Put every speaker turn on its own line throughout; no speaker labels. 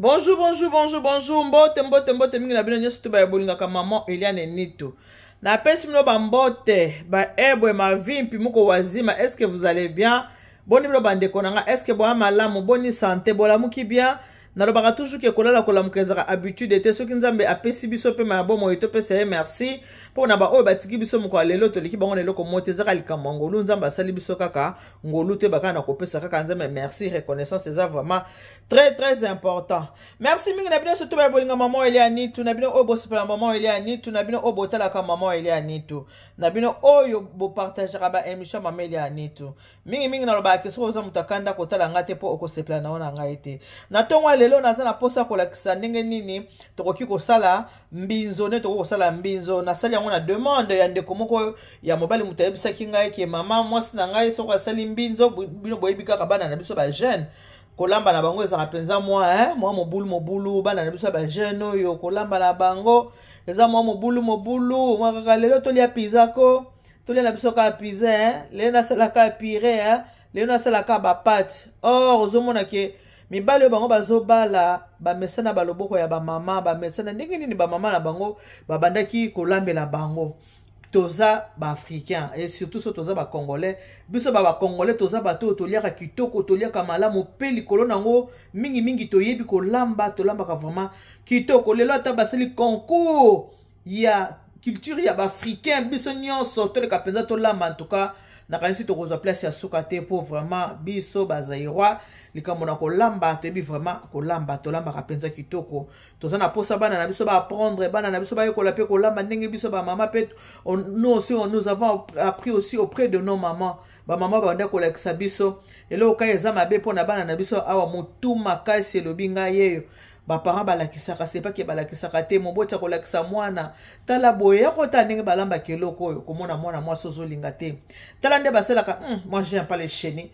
Bonjour, bonjour, bonjour, bonjour. Mbote, mbote, mbote mingi na bino nyonso to baye bolingaka maman Eliane Nitu. Napesi bino ba mbote, ba ebwe mavimpi muko wazima. Est-ce que vous allez bien? Boni bino bandeko na nga, est-ce que boa malamu, boni santé, bolamuki bien? Nalobaka toujours ke kolala kolamuka ezalaka habitude te. Soki Nzambe apesi biso pema ya bomoi, topesa ye merci. Mpo na baoyo batiki biso mokolo ya lelo, toleki bango na eloko moko te. Ezaka likambo ya ngolu. Nzambe asali biso kaka ngolu, toyeba na kopesa kaka Nzambe merci. Reconnaissance eza vraiment très très important. Merci mingi na bino surtout baye bolinga maman Elia Nitu, na bino oyo bosepela maman Elia Nitu, na bino oyo botalaka maman Elia Nitu, na bino oyo bopartageaka ba émission maman Elia Nitu. Mingi mingi nalobaka ke soki oza moto akanda, kotala ngai te mpo okosepela na yo na ngai te. Na ntongo ya lelo, naza na mposa kolakisa ndenge nini tokoki kosala mbinzo. Nde tokoki kosala mbinzo, nasali yango na demande ya ndeko moko ya mobali. Moto ayebisaki ngai ke mama, mwasi na ngai soki asali mbinzo, bino boyebi kaka bana na biso bajeune, kolamba na bango ezalaka mpenza mwa eh, mwa mobulu mobulu. Bana na biso ya bajeune oyo, kolamba na bango eza mwa mobulu mobulu, mwa kaka lelo tolia pizza ko, tolia na biso kaka pizza, eh? Lelo nasalaka purée, eh? Lelo nasalaka bapâtes. Or ozomona ke mibali oyo bango bazobala, bamesana baloboko ya bamama, bamesana ndenge nini bamama na bango babandaki kolambela bango. Toza baafricain et surtout so toza bacongolais. Biso ba bacongolais toza bato oyo toliaka kitoko, toliaka malamu, mpe likolo nango mingimingi toyebi kolamba, tolambaka vraiment kitoko. Lelo ata basali concours ya culture ya baafricain, biso nyonso toleka mpenza tolamba. En tout cas, nakanisi tokozwa place ya suka te, mpo vraiment biso bazaïrois, likambo na kolamba, toyebi vraiment kolamba, tolambaka mpenza kitoko. Toza na posa bana na biso baapprendre, bana na biso bayekola mpe kolamba ndenge biso bamama mpe nous aussi nous avons appris aussi auprès de nos mamans. Bamama banda kolakisa biso eloko kai eza mabe mpo na bana na biso awa. Motu makasi elobi ngai yeyo, baparent balakisaka, sepaki balakisaka te. Moboti akolakisa mwana: tala boye, ya kotala ndenge balambaka eloko oyo. Komona mwana mwasi ozolinga te, tala nde basalaka. Moi j'aime pas les chenilles.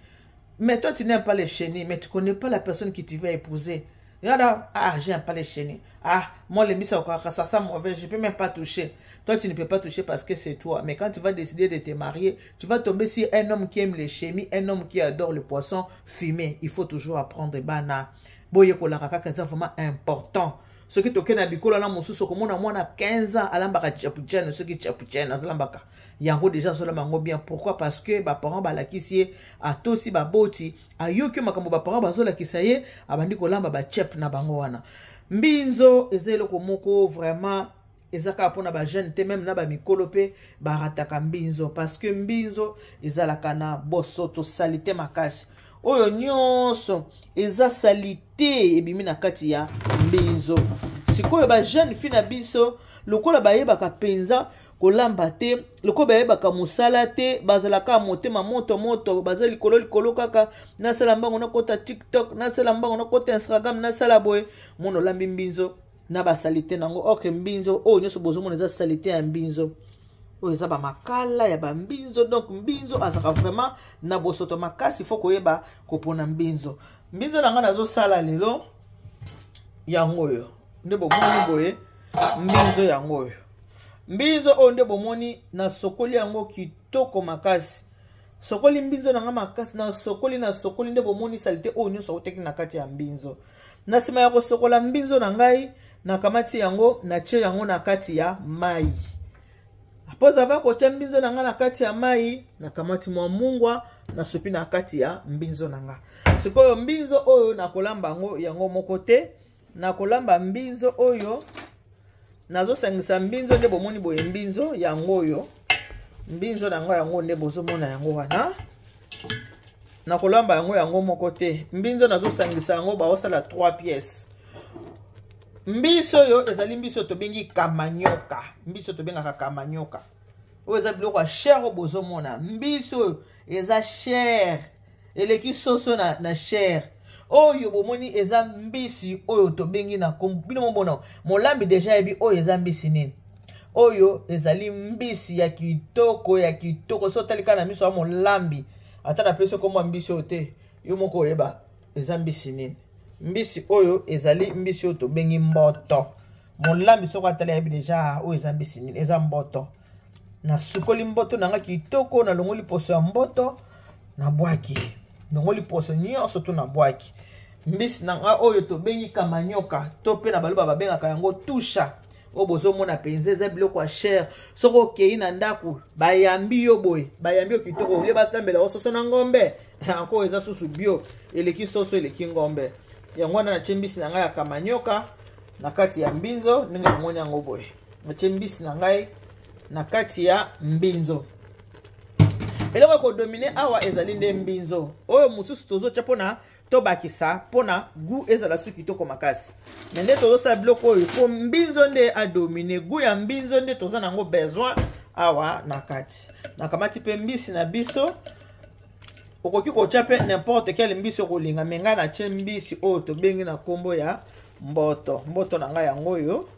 Mais toi, tu n'aimes pas les chenilles, mais tu connais pas la personne qui tu vas épouser. Regarde, ah, j'aime pas les chenilles. Ah, moi, les ça, ça sent mauvais, je peux même pas toucher. Toi, tu ne peux pas toucher parce que c'est toi. Mais quand tu vas décider de te marier, tu vas tomber sur un homme qui aime les chenilles, un homme qui adore le poisson fumé. Il faut toujours apprendre bana. Boyekolaka kaka, eza vraiment important. Soki tokei na bikolo na mosusu, okomona mwana 15 ans alambaka chapuchene. Soki chapuchene azolambaka yango déjà, azolamba yango bien. Pourquoi? Parce que baparent balakisi ye, atosi baboti, ayoki makambo baparent bazolakisa ye, abandi kolamba bachep na bango wana. Mbinzo eza eloko moko vraiment eza kaka mpona bajeune te, même na bamikolo mpe barataka mbinzo, parce que mbinzo ezalaka na bosoto, saleté makasi. Oyo nyonso eza saleté ebimi na kati ya mbinzo. Sikoyo bajeune fille na biso, lokola bayebaka mpenza kolamba te, lokola bayebaka mosala te, bazalaka motema moto moto, baza likolo likolo kaka: nasala mbango, nakota TikTok, nasala mbango, nakota Instagram, nasala boye. Mona olambi mbinzo na basaleté nango. Ok, mbinzo oyo nyonso bozomona eza saleté ya mbinzo. Oyo eza bamakala ya bambinzo. Donc mbinzo azalaka vraiment na bosoto makasi. Faut koyeba kopona mbinzo. Mbinzo na ngai nazosala lelo yango oyo nde bomoni boye. Mbinzo yango oyo, mbinzo oyo nde bomoni, nasokoli yango kitoko makasi. Sokoli mbinzo na ngai makasi, nasokoli, nasokoli nde bomoni saleté oyo nyonso autaki na kati ya mbinzo. Na nsima ya kosokola mbinzo na ngai, nakamati yango, natie yango na kati ya mai. Après avoir kotia mbinzo na ngai na kati ya mai, nakamati mwa mungwa, nasopi na kati ya mbinzo na nga. Sikoyo mbinzo oyo nakolamba yango yango moko te. Nakolamba mbinzo oyo, nazosangisa mbinzo nde bomoni boye. Mbinzo yango oyo, mbinzo na yango yango nde bozomona yango wana. Nakolamba yango yango moko te. Mbinzo nazosangisa yango, baosala 3 pièces. Mbisi oyo ezali mbisi oyo tobengi kamanyoka, mbisi oyo tobengaka kamanyoka. Oyo eza biloko ya cher. Oyo bozomona, mbisi oyo eza cher, eleki soso na cher. Oyo bomoni eza mbisi oyo tobengi na bino momona, molambi déjà yebi oyo eza mbisi nini. Oyo ezali mbisi ya kitoko, ya kitoko. So otali kaka na miso ya molambi, ata napesi okomwa mbisi oyo te, yo moko oyeba eza mbisi nini. Mbisi oyo ezali mbisi oyo tobengi mboto. Molambi soko atali, ayebi déjà oyo eza mbisi nini, eza mboto. Nasukoli mboto na nga kitoko, nalongoli poso ya mboto, nabwaki, longoli poso nyonso to nabwaki. Mbisi na nga oyo tobengi kamanyoka to mpe na baloba babengaka yango tusha. Oyo bozomona mpenza eza biloko ya cher. Soki okei na ndako bayambi yo boye, bayambi yo kitoko, olie basambela yo soso na ngombe. Encore eza susu bio, eleki soso eleki ngombe. Yango wana natie mbisi na ngai ya kamanyoka na kati ya mbinzo ndenge bomoni yango boye. Natie mbisi na ngai na kati ya mbinzo. Eloko ekodomine awa ezali nde mbinzo. Oyo mosusu tozotya mpona tobakisa mpona goût ezala su kitoko makasi. Me nde tozosala biloko oyo mpo mbinzo nde adomine, goût ya mbinzo nde toza nango besoin awa na kati. Nakamati mpe mbisi na biso. Okoki kotya mpe n'importe quelle mbisi okolinga, me ngai natie mbisi oyo tobengi na nkombo ya mboto. Mboto na ngai yango oyo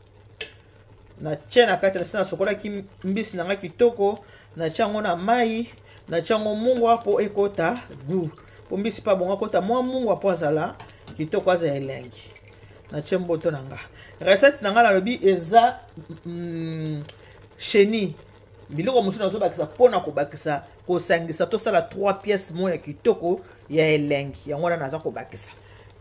natie na kati, nasi nasokolaki mbisi na ngai kitoko, natie yango na mai, natie yango mungwa mpo ekota goût, mpo mbisi mpe abonga akota mwa mungwa mpo azala kitoko, azala elengi. Natie mboto na nga. Recette na nga nalobi eza chenille. Biloko mosusu nazobakisa mpona kobakisa, kosangisa, tosala 3 pièces moko ya kitoko ya elengi. Yango wana naza kobakisa.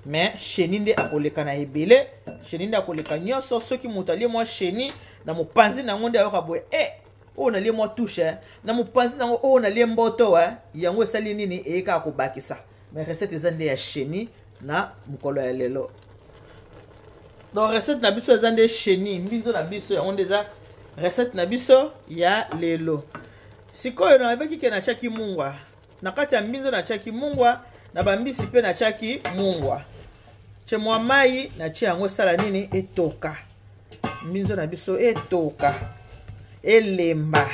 Mais chenille nde akoleka na ebele, chenille nde akoleka nyonso. Soki moto alie mwa chenille na mopanzi na yango nde ayoka boye, oyo nalie mwa touche na mopanzi na yango, oyo nalie mboto, yango esali nini, eye kaka kobakisa. Mais recette eza nde ya chenille na mokolo ya lelo. Donc recette na biso eza nde chenille, mbinzo na biso, yango nde eza recette na biso ya lelo. Sikoyo nayebaki ke natiaki mungwa na kati ya mbinzo, natiaki mungwa na bambisi mpe natiaki mungwa. Tie mwa mai, natie yango esala nini, etoka mbinzo na biso, etoka elemba,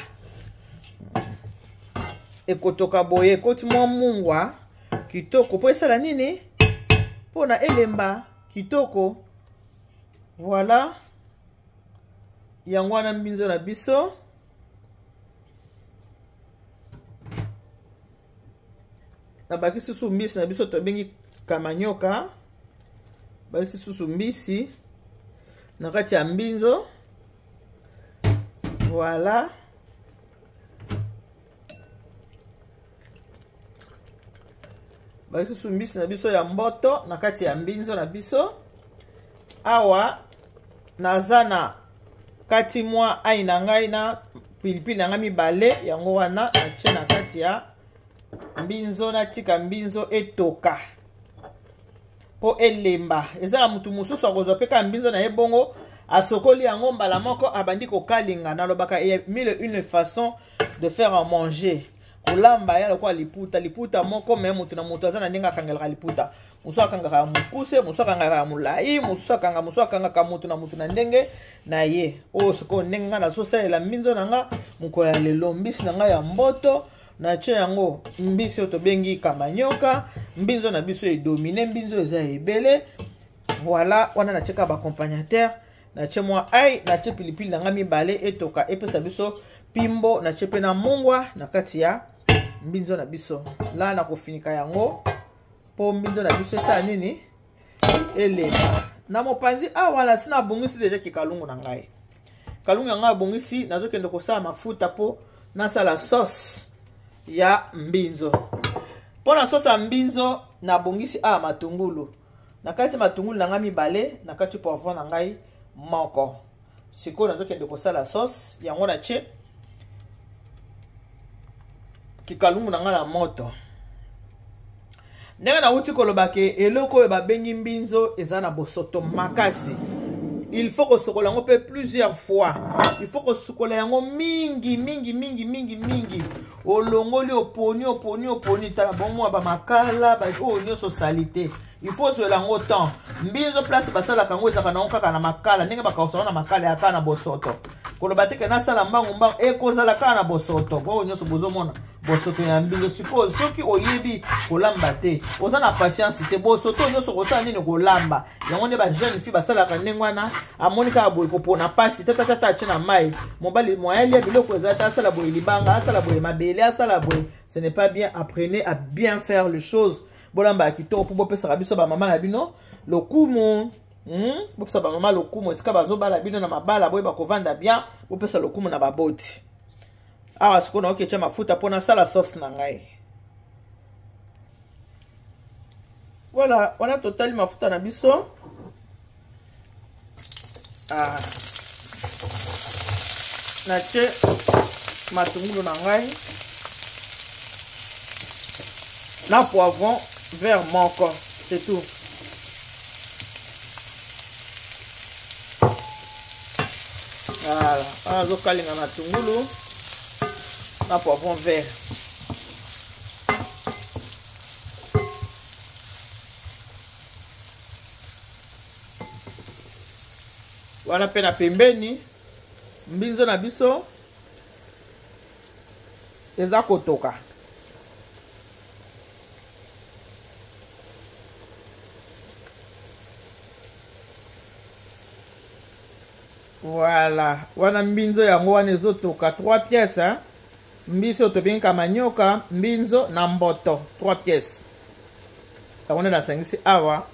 ekotoka boye, ekoti mwa mungwa kitoko mpo esala nini, mpona elemba kitoko. Voilà, yango wana mbinzo na biso. Nabakisi susu mbisi na biso tobengi kamanyoka, bakisi susu mbisi na kati ya mbinzo. Voilà, bakisi susu mbisi na biso ya mboto na kati ya mbinzo na biso. Awa naza na kati mwa ai na ngai na pilipili na ngai mibale, yango wana natie na kati ya mbinzo, natika mbinzo etoka mpo elemba. Eza na mutu mosusu akozwa mpe kaka mbinzo na ye bongo asokoli yango mbala moko abandi kokalinga. Nalobaka mille une façon de faire à manger, kolamba ya lokola liputa, liputa moko, me mutu na mutu aza na ndenge akangelaka liputa. Mosusu akangaka ya mokuse, mosusu akangaka ya molai, mosusu akanga, mosusu akangaka, mutu na mutu na ndenge na ye. Oyo sikoyo ndenge ngai nazosalela mbinzo na nga mokolo ya lelo, mbisi na ngai ya mboto natie yango mbisi oyo tobengi kamanyoka. Mbinzo na biso edomine, mbinzo eza ebele. Voilà, wana natie kaka baaccompagnateur, natie mwa ai, natie pilipili na ngai mibale etoka epesa biso pimbo, natie mpe na mungwa na kati ya mbinzo na biso. La nakofinika yango mpo mbinzo na biso esala nini, elemba. Na mopanzi awa nasi nabongisi deja kikalungu na ngai. Kalungu yango abongisi, nazokende kosala mafuta mpo nasala sauce ya mbinzo. Mpo na sauce ya mbinzo nabongisi awa matungulu. Na kati matungulu na ngai mibale, na kati poivron na ngai moko. Sikoyo nazokende kosala sauce yango, natie kikalungu na ngai na moto. Ndenge nauti koloba ke eloko oyo babengi mbinzo eza na bosoto makasi, il faut kosokola yango mpe plusieurs fois, il faut kosukola yango mingi mingi mingi mingi mingi. Olongoli, oponi, oponi, oponi, tala bomwa bamakala oyo nyonso salite, il faut ozwela yango temps. Mbinzo place basalaka yango ezalaka nango kaka na makala, ndenge bakausa yango na makala ya kaka na bosoto. Koloba te ke nasala mbangu mbangu, ekozala kaka na bosoto oyo nyonso bozomona, bosoto ya mbinzo. Sikoyo soki oyebi kolamba te, oza na patience te, bosoto nyonso kosala nini, kolamba yango. Nde ba jeune fille basalaka ndenge wana, amoni kaka boye kopona pasi, tatatata atie na mai. Mobali moyen alia biloko eza te, asala boye libanga, asala boye mabele, asala boye. Ce n'est pas bien. Apprenez à bien faire les choses. Bolamba ya kitoko mpo bopesaka biso bamama na bino lokumu. Bopesa bamama lokumu esika bazobala bino na mabala, boyeba kovanda bien, bopesa lokumu na baboti. Awa sikoyo naoki etya mafuta mpo nasala sauce na ngai. Voilà, wana totali mafuta na biso. Ah. Natie matungulu na ngai na poivron vert moko, c'est tout. Voilà, wana azokalinga matungulu na poivron vert. Wana mpe na pembeni mbinzo na biso eza kotoka. Voilà, wana mbinzo yango wana ezotoka 3 pièces, hein? Mbisi oyo tobengaka manioka, mbinzo na mboto, 3 pièces. Yango nde nasangisi awa.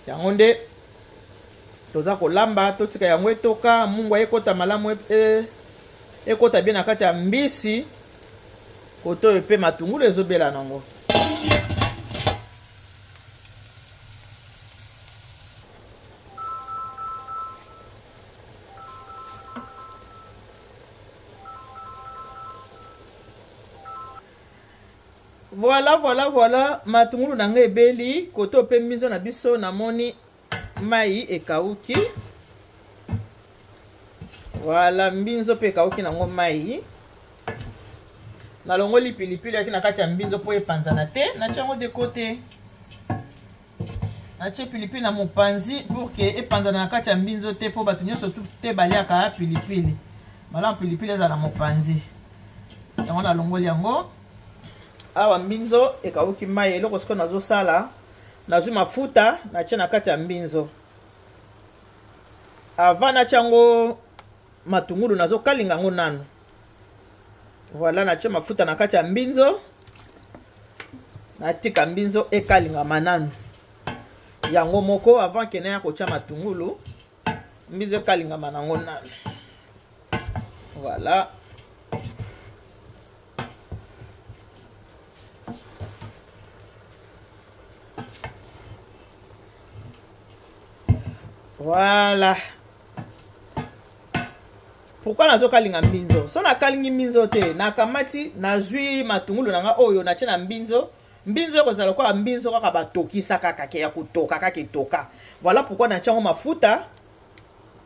Yango nde toza kolamba, totika yango etoka, mungwa ekota malamu, ekota bien na kati ya mbisi. Koto oyo mpe matungulu ezobela nango. Voilà, voilà, voilà, matungulu na ngai ebeli. Koto mpe mbinzo na biso namoni mai ekauki. Voilà, mbinzo mpe ekauki nango mai. Nalongoli pilipili yaki na kati ya mbinzo mpo epanzana te, natia yango de côté. Natie pilipili na mopanzi pour que epanzana na kati ya mbinzo te, mpo bato nyonso te baliaka pilipili. Malamu pilipili ezala na mopanzi. Yango nalongoli yango. Awa mbinzo ekauki mai. Eloko sikoyo nazosala, nazwi mafuta natie na kati ya mbinzo. Avant natia yango matungulu, nazokalinga yango nanu. Voilà, natie mafuta na kati ya mbinzo, natika mbinzo ekalingama nanu yango moko avant kene ya kotia matungulu. Mbinzo ekalingama nango nanu. Voilà. Voilà. Pourquoi nazokalinga mbinzo? So nakalingi mbinzo te, nakamati nazwi matungulu na nga oyo natie na mbinzo. Mbinzo ekozala lokola mbinzo kaka batokisa kaka ke ya kotoka kaka etoka. Voilà pourquoi natie yango mafuta,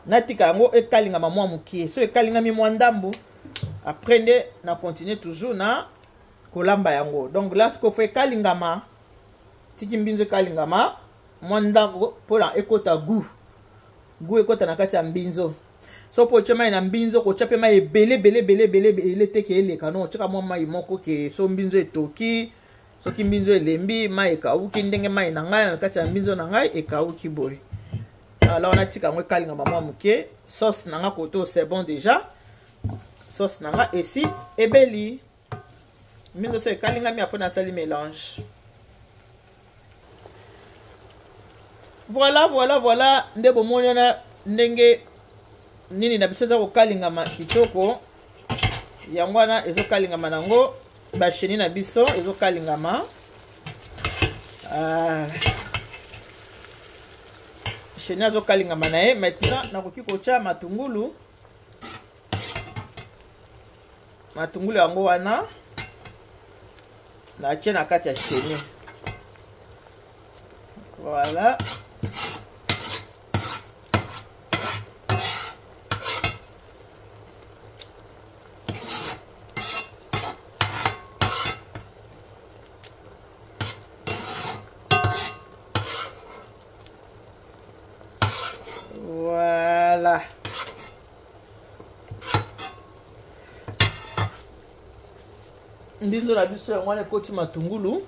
natika yango ekalingama mwa mokie. So ekalingami mwa ndambu, après nde na continue toujours na kolamba yango. Donc là sikoyo fo ekalingama, tiki mbinzo ekalingama mwa ndambu mpona ekota goût. Goût ekota na kati ya mbinzo. So po otie mai na mbinzo, kotia pe mai ebele ebele ebele ebele ebele te ke eleka. Non, otiaka mwa mai moko ke so mbinzo etoki, soki mbinzo elembi, mai ekauki ndenge mai na ngai na kati ya mbinzo na ngai ekauki boye. Alors natika yango ekalingama mwa moke. Sauce na nga koto c'est bon déjà. Sauce na nga esi ebeli. Mbinzo so ekalingami, après nasali mélange. Voilà, voilà, voilà, nde bomoni wana ndenge nini na biso eza kokalingama kitoko. Yango wana ezokalingama nango, bacheni na biso ezokalingama. Cheni azokalingama na ye. Maintenant nakoki kotia matungulu. Matungulu yango wana natie na kati ya cheni. Voilà. Voilà. Mbinzo na biso yango wana ekoti matungulu.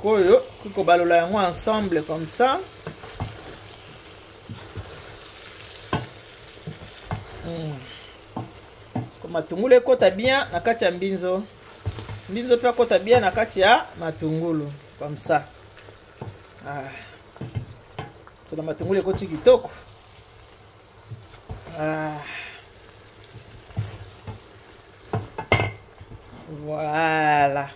Koyo kobalola yango ensemble comme ça. Matungulu ekota bien na kati ya mbinzo. Mbinzo pe ekota bien na kati ya matungulu comme ça. So na matungulu ekoti kitoko. Voilà.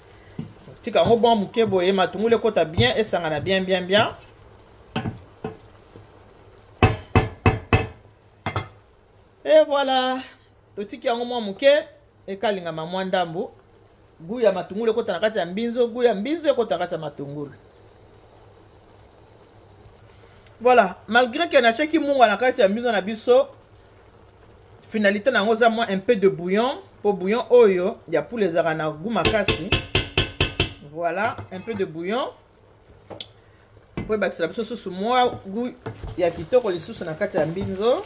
Tika yango bon moke boye, matungulu ekota bien, esangana bien bien bien. Et voilà, totiki yango mwa moke ekalingama mwa ndambo. Goût ya matungulu ekota na kati ya mbinzo, goût ya mbinzo ekota na kati ya matungulu. Voilà, malgré que natiaki mungwa na kati ya mbinzo na biso, finalité na yango eza mwa un peu de bouillon, po bouillon oyo ya poule ezalaka na goût makasi. Voilà, un peu de bouillon po ebakisela biso susu mwa goût ya kitoko lisusu na kati ya mbinzo.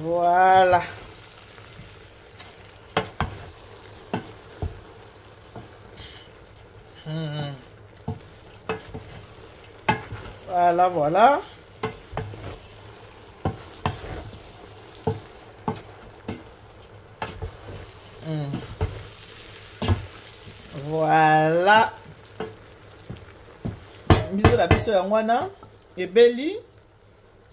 Voilà. Voilà, voilà. Voilà. Mbinzo na biso yango wana ebeli.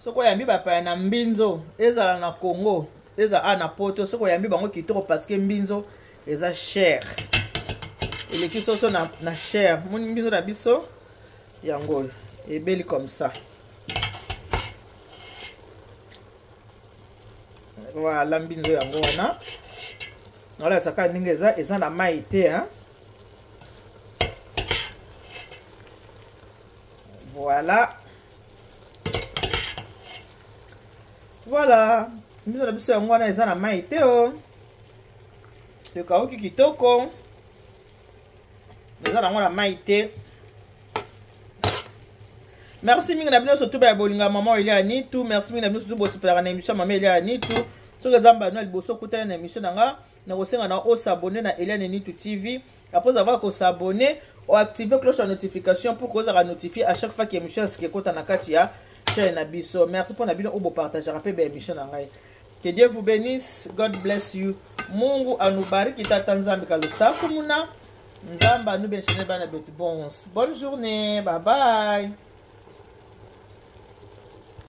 Soki oyambi bapaya na mbinzo, ezala na Congo, ezala na Poto, soki oyambi bango kitoko parce que mbinzo eza cher. Eleki soso na cher. Moni mbinzo na biso yango oyo ebeli comme ça. Voilà mbinzo yango wana. Voilà, ça ndenge eza, eza na mai te, hein. Voilà. Voilà, mbinzo na biso yango wana eza na mai te o. Ekauki kitoko. Eza nango na mai te. Merci mingi na bino surtout ba bolinga maman Elia Nitu. Merci mingi na bino surtout bosepelaka na émission maman Elia Nitu. Soki eza mbano ya liboso okutana na émission na nga, nakosenga na osabonner na Eliane Nitu TV. Après avoir ko s'abonner, o activer cloche ya notification pour que ozalaka notifié à chaque fois que émission ya sika ekota na kati ya chaîne na biso. Merci mpona bino oyo bopartageaka mpe ba émission na ngai. Que Dieu vous bénisse, God bless you. Mungu anubariki tata Nzambe kalusaku muna. Nzambe anubenshene bana betu bons. Bonne journée, bye bye.